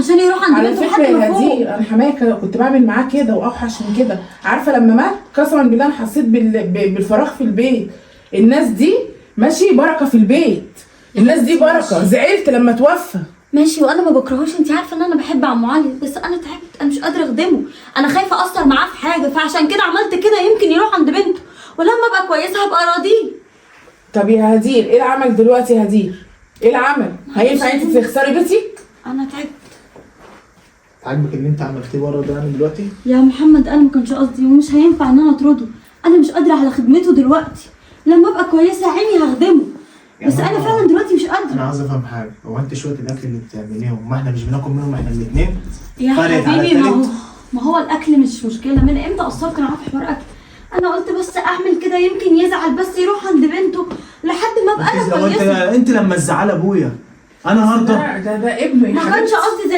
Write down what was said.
عشان يروح عند على بنته فكرة لحد يا ما فوق. هدير، انا حماية كنت بعمل معاه كده واوحش من كده. عارفه لما مات قسما بالله انا حسيت بالفراغ في البيت. الناس دي ماشي بركة في البيت، الناس دي بركة. زعلت لما توفى. ماشي، وانا ما بكرهوش، انت عارفه ان انا بحب عمو علي، بس انا تعبت، انا مش قادرة اخدمه، انا خايفة اقصر معاه في حاجة، فعشان كده عملت كده، يمكن يروح عند بنته، ولما ابقى كويسة هبقى راضية. طب يا هدير ايه العمل دلوقتي يا هدير؟ ايه العمل؟ هينفع انت تخسري بيتك؟ انا تعبت. عاجبك اللي انت عملتيه بره ده يعني دلوقتي؟ يا محمد انا ما كانش قصدي، ومش هينفع ان انا اطرده، انا مش قادرة على خدمته دلوقتي، لما ابقى كويسة عيني هخدمه، بس انا فعلا دلوقتي مش قادرة. انا عايز افهم حاجة، هو انت شوية الاكل اللي بتعمليهم ما احنا مش بناكل منهم احنا الاثنين؟ يا فرقت على حبيبي، ما هو التالت؟ ما هو الاكل مش مشكلة، من امتى قصرت معاه في حوار اكل؟ انا قلت بس اعمل كده يمكن يزعل، بس يروح عند بنته لحد ما ابقى انا لو انت كويسة. انت لما تزعل ابويا انا هرضى؟ لا، ده ابنه يا ما كانش حبيبتي. قصدي زي